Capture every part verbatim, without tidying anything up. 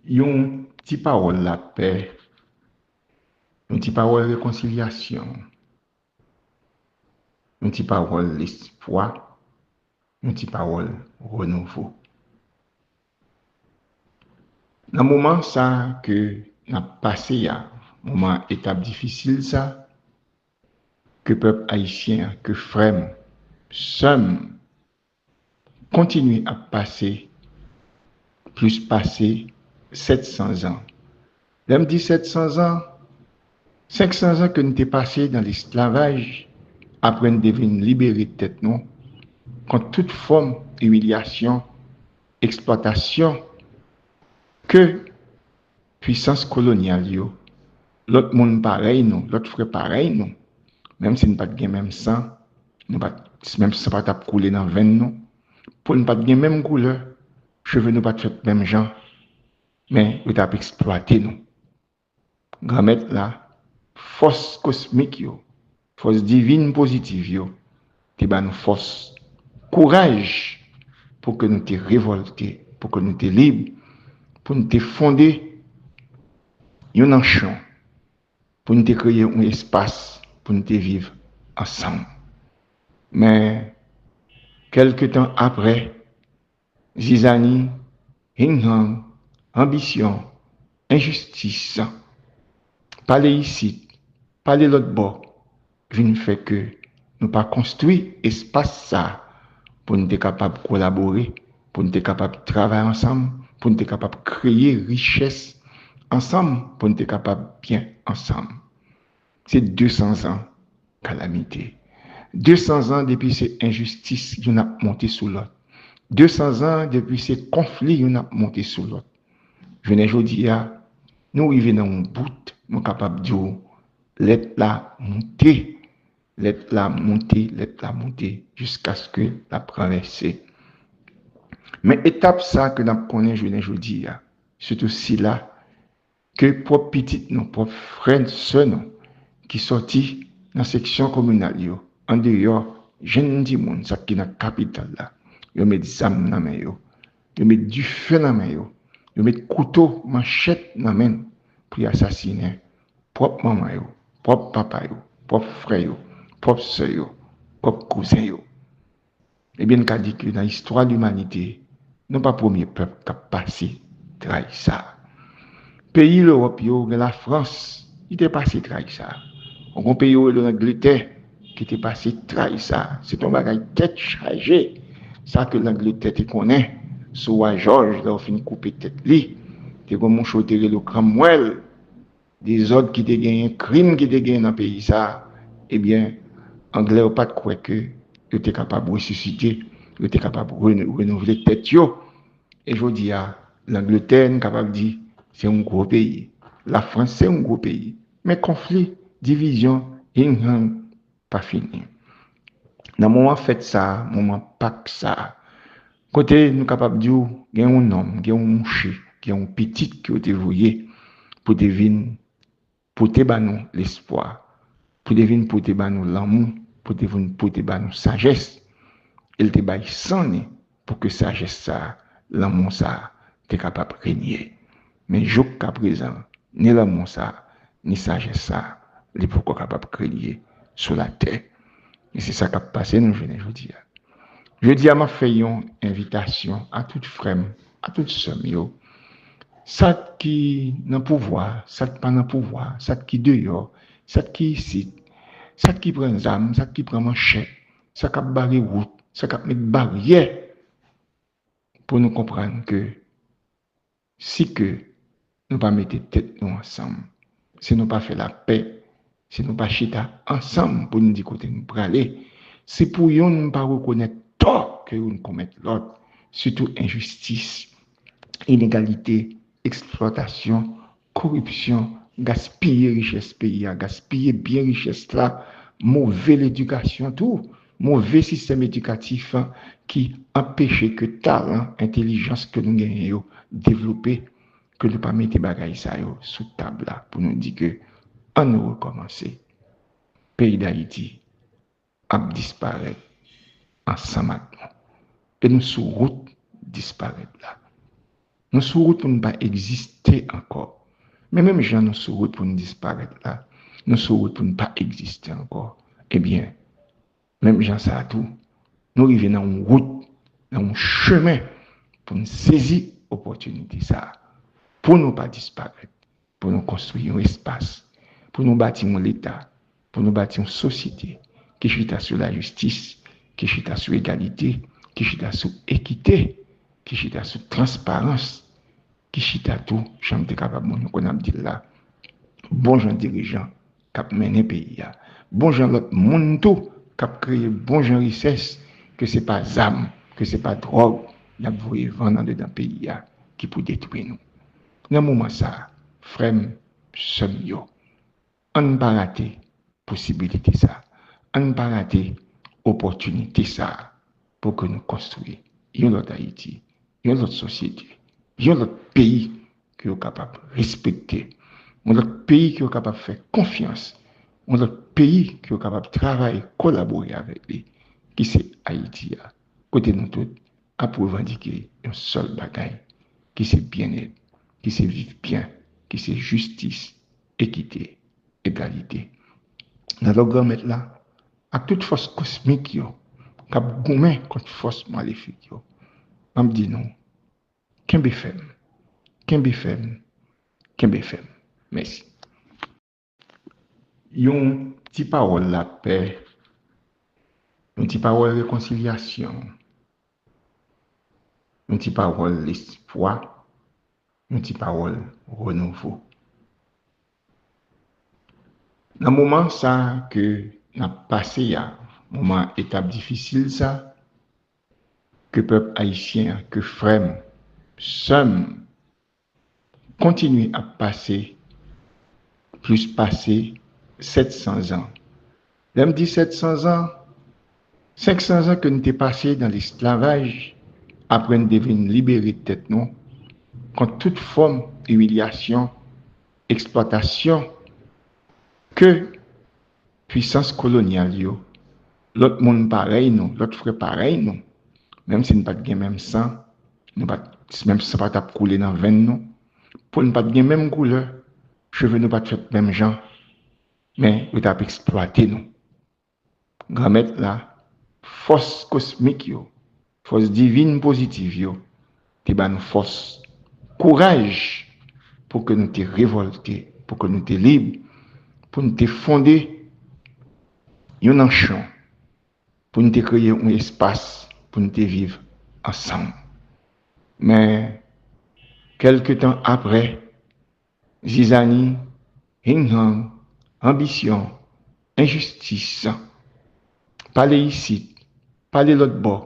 Yon ti pawòl lapè, yon ti pawòl rekonsilyasyon, yon ti pawòl lespwa, yon ti pawòl renouvo. Nan moman sa ke n ap pase a, moman etap difisil sa, ke pèp ayisyen an, ke frè m, sè m, kontinye ap pase plis pase sèt san zan. Lè m di sèt san zan, senk san zan ke n te pase nan lesklavaj, apre n te vin libere tèt nou kont tout fòm imilyasyon, eksplwatasyon ke pwisans kolonyal yo, lòt moun parèy nou, lòt frè parèy nou, menm si n pa t gen menm san, nou pa t, menm san pa t ap koule nan venn nou, po n pa t gen menm koulè, cheve nou pa t fèt menm jan, men yo t ap eksplwate nou. Granmèt la, fòs kosmik yo, fòs divin pozitiv yo, te ba nou fòs, kouraj pou ke nou te revòlte, pou ke nou te lib, pou nou te fonde yon nasyon, pou nou te kreye yon espas pou nou te viv ansanm. Men, kèlke tan apre, zizani, hinghang, anbisyon, enjistis, pale isit, pale lòt bò, vin fè ke nou pa konstwi espas sa pou n te kapab kolabore, pou n te kapab travay ansanm, pou n te kapab kreye richès ansanm, pou n te kapab byen ansanm. Se de san zan kalamite. De san zan depi se enjistis youn ap monte sou lòt. De san zan depi se konfli youn ap monte sou lòt. Jounen jodi a, nou rive nan yon bout, nou kapab di w, lèt la monte, lèt la monte, lèt la monte, jiskaske l ap ranvèse. Men etap sa ke n ap konnen jounen jodi a, sitou sila ke pwòp pitit nou, pwòp frè, sè nou, ki sòti nan seksyon kominal yo, andeyò, jenn timoun, sa ki nan kapital la, yo met zam nan men yo, yo met dife nan men yo, yo met kouto, manchèt nan men n pou y asasinen pwòp manman yo, pwòp papa yo, pòp frè yo, pòp sè yo, pòp kouzen yo. Ebyen, n ka di ke nan istwa limanite, nou pa premye pèp k ap pase tray sa. Peyi Lewòp yo, gen Lafrans, li te pase tray sa. Ou gen peyi yo rele Langletè, ki te pase tray sa. Se te yon bagay tèt chaje, sa ke Langletè te konnen sou wa Jòj, lè yo fin koupe tèt li. Te gen yon mouche yo te rele Kranmwèl, dezòd ki te genyen, krim ki te genyen nan peyi sa, ebyen, Anglè yo pa t kwè ke yo te kapab resisite, yo te kapab rene-, renouvle tèt yo. E jodi a, Langletè, n kapab di, se yon gwo peyi. Lafrans, se yon gwo peyi. Men konfli, divizyon, hinghang, pa fini. Nan moman fèt sa a, moman Pak sa a, kote nou kapab di w, gen yon nonm, gen yon mouche, gen yon pitit ke yo te voye pou te vin pote ba nou lespwa, pou te vin pote ba nou lanmou, pou te vin pote ba nou sajès. E l te bay san li pou ke sajès sa a, lanmou sa a, te kapab renye. Men jouska prezan, ni lanmou sa a, ni sajès sa a, li poko kapab renye sou latè. E se sa k ap pase nou jounen jodi a. Jodi a, m ap fè yon envitasyon a tout frè m, a tout sè m yo. Sa k ki nan pouvwa, sa k pa nan pouvwa, sa k ki deyò, sa k ki isit, sa k ki pran zam, sa k ki pran manchèt, sa k ap bare wout, sa k ap met baryè pou nou konprann ke si ke nou pa mete tèt nou ansanm, si nou pa fè lapè, si nou pa chita ansanm pou n di kote n prale, si pou youn pa rekonèt tò ke youn komèt lòt, sitou enjistis, inegalite, eksplwatasyon, koripsyon, gaspiye richès peyi a, gaspiye byen richès la, move ledikasyon tou, move sistèm edikatif ki anpeche ke talan, entèlijans ke nou genyen yo devlope, ke nou pa mete bagay sa yo sou tab la pou nou di ke ann nou rekòmanse. Peyi Dayiti ap disparèt ansanm ak nou. E nou sou wout disparèt la. Nou sou wout pou n pa egziste ankò. Men menm jan nou sou wout pou n disparèt la, nou sou wout pou n pa egziste ankò. Ebyen, menm jan sa a tou, nou rive nan yon wout, nan yon chemen pou n sezi opòtinite sa a, pou nou pa disparèt, pou nou konstwi yon espas, pou nou bati yon Leta, pou nou bati yon sosyete ki chita sou lajistis, ki chita sou egalite, ki chita sou ekite, ki chita sou transparans, ki chita tou, jan m te kapab moun yo konn ap di l la, bon jan dirijan k ap mennen peyi a, bon jan lòt moun tou k ap kreye bon jan richès, ke se pa zam, ke se pa dwòg y ap voye vann andedan peyi a ki pou detwi nou. Nan moman sa a, frè m, sè m yo, ann pa rate posibilite sa a. Ann pa rate opòtinite sa a pou ke nou konstwi yon lòt Ayiti, yon lòt sosyete, yon lòt peyi ke yo kapab respekte, yon lòt peyi ke yo kapab fè konfyans, yon lòt peyi ke yo kapab travay, kolabore avèk li, ki se Ayiti a, kote nou tout ap revandike yon sèl bagay, ki se byennèt, ki se viv byen, ki se jistis, ekite, egalite. Nan lòt Granmèt la, ak tout fòs kosmik yo k ap goumen kont fòs malefik yo, m ap di nou, kenbe fèm, kenbe fèm, kenbe fèm. Mèsi. Yon ti pawòl lapè, yon ti pawòl rekonsilyasyon, yon ti pawòl lespwa, yon ti pawòl renouvo. Nan moman sa ke n ap pase a, moman etap difisil sa, ke pèp ayisyen an, ke frè m, sè m, kontinye ap pase plis pase sèt san zan. Lè m di sèt san zan, senk san zan ke n te pase nan lesklavaj, apre n te vin libere tèt nou kont tout fòm imilyasyon, eksplwatasyon ke pwisans kolonyal yo, lòt moun parèy nou, lòt frè parèy nou, menm si n pa t gen menm san, nou pa t, menm san pa t ap koule nan venn nou, po n pa t gen menm koulè, cheve nou pa t fèt menm jan, men yo t ap eksplwate nou. Granmèt la, fòs kosmik yo, fòs divin pozitiv yo, te ba nou fòs, kouraj pou ke nou te revòlte, pou ke nou te lib, pou nou te fonde yon nasyon, pou nou te kreye yon espas pou nou te viv ansanm. Men, kèlke tan apre, zizani, hinghang, anbisyon, enjistis, pale isit, pale lòt bò,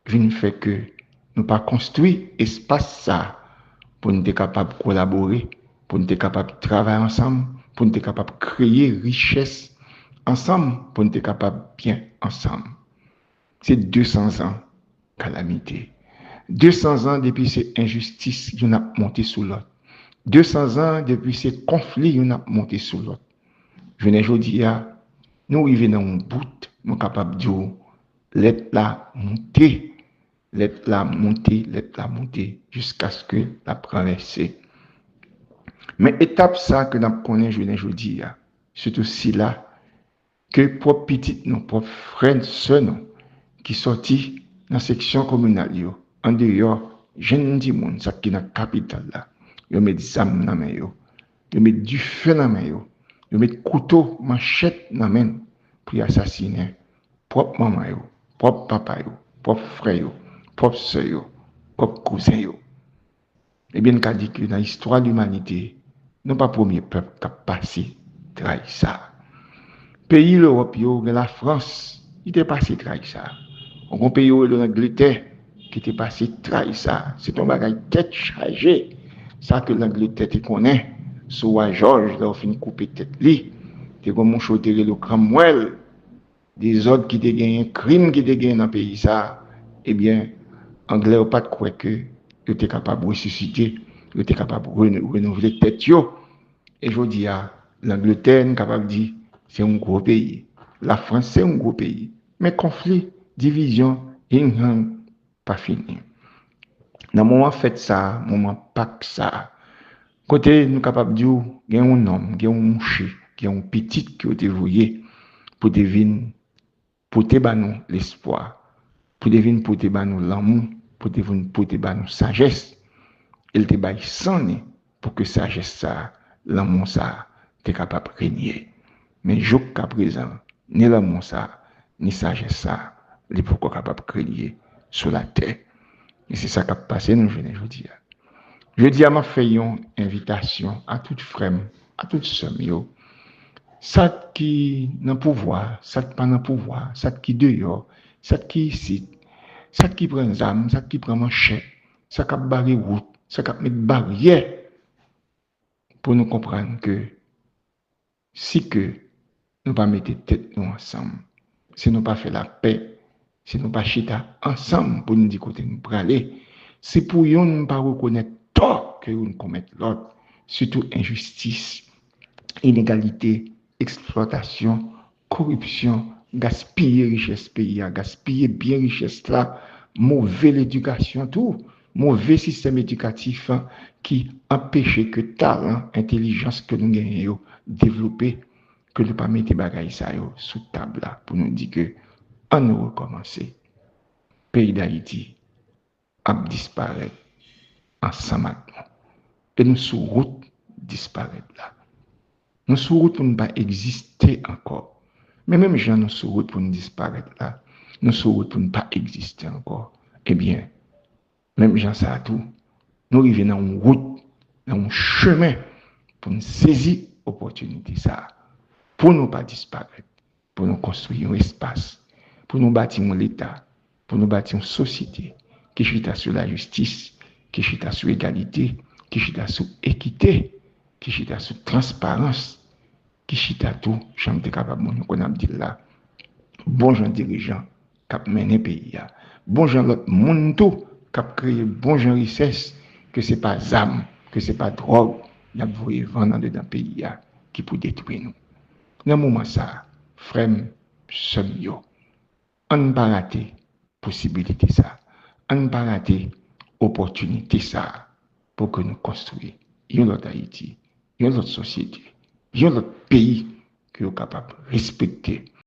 vin fè ke nou pa konstwi espas sa pou n te kapab kolabore, pou n te kapab travay ansanm, pou n te kapab kreye richès ansanm, pou n te kapab byen ansanm. Se de san zan kalamite. De san zan depi se enjistis youn ap monte sou lòt. De san zan depi se konfli youn ap monte sou lòt. Jounen jodi a, nou rive nan yon bout, nou kapab di w, lèt la monte, lèt la monte, lèt la monte, jiskaske l ap ranvèse. Men etap sa ke n ap konnen jounen jodi a, sitou sila ke pwòp pitit nou, pwòp frè, sè nou, ki sòti nan seksyon kominal yo, andeyò, jenn timoun, sa k ki nan kapital la, yo met zam nan men yo, yo met dife nan men yo, yo met kouto, manchèt nan men n pou y asasinen pwòp manman yo, pwòp papa yo, pwòp frè yo, pwòp sè yo, pwòp kouzen yo. Ebyen, n ka di ke nan istwa limanite, nou pa premye pèp k ap pase tray sa. Peyi Lewòp yo, gen Lafrans, ki te pase tray sa. Ou gen peyi yo rele Langletè, ki te pase tray sa. Se te yon bagay tèt chaje. Sa ke Langletè te konnen sou wa Jòj, lè yo fin koupe tèt li, te gen yon mouche yo te rele Kranmwèl, dezòd ki te genyen, krim ki te genyen nan peyi sa a, ebyen, Anglè yo pa t kwè ke yo te kapab resisite, yo te kapab rene-, renouvle tèt yo. E jodi a, Langletè, n kapab di, se yon gwo peyi. Lafrans, se yon gwo peyi. Men konfli, divizyon, hinghang, pa fini. Nan moman fèt sa a, moman Pak sa a, kote nou kapab di w gen yon nonm, gen yon mouche, gen yon pitit ke yo te voye pou te vin pote ba nou lespwa, pou te vin pote ba nou lanmou, pou te vin pote ba nou sajès. E l te bay san li pou ke sajès sa a, lanmou sa a, te kapab renye. Men joukaprezan, ni lanmou sa a, ni sajès sa a, li poko kapab renye sou latè. E se sa k ap pase nou jounen jodi a. Jodi a, m ap fè yon envitasyon a tout frè m, a tout sè m yo. Sa ki nan pouvwa, sa k pa nan pouvwa, sa ki deyò, sa ki isit, sa ki pran zam, sa ki pran manchèt, sa k ap bare wout, sa k ap met baryè pou nou konprann ke si ke nou pa mete tèt nou ansanm, si nou pa fè lapè, si nou pa chita ansanm pou nou di kote nou prale, si pou youn pa rekonèt tò ke youn komèt lòt, sitou enjistis, inegalite, eksplwatasyon, koripsyon, gaspiye richès peyi a, gaspiye byen richès la, move ledikasyon tou, move sistèm edikatif ki anpeche ke talan, entèlijans ke nou genyen yo devlope, ke nou pa mete bagay sa yo sou tab la pou nou di ke ann nou rekòmanse. Peyi Dayiti ap disparèt ansanm ak nou. E nou sou wout disparèt la. Nou sou wout pou nou pa egziste ankò. Men menm jan nou sou wout pou nou disparèt la, nou sou wout pou nou pa egziste ankò. Ebyen, menm jan sa a tou, nou rive nan yon wout, nan yon chemen pou nou sezi opòtinite sa a, pou nou pa disparèt, pou nou konstwi yon espas, pou nou bati yon Leta, pou nou bati yon sosyete ki chita sou lajistis, ki chita sou egalite, ki chita sou ekite, ki chita sou transparans, ki chita tou, jan m te kapab moun yo konn ap di l la, bon jan dirijan k ap mennen peyi a, bon jan lòt moun tou k ap kreye bon jan richès, ke se pa zam, ke se pa dwòg y ap voye vann andedan peyi a ki pou detwi nou. Nan moman sa a, frè m, sè m yo, ann pa rate posibilite sa a. Ann pa rate opòtinite sa a pou ke nou konstwi yon lòt Ayiti, yon lòt sosyete, yon lòt peyi ke yo kapab respekte.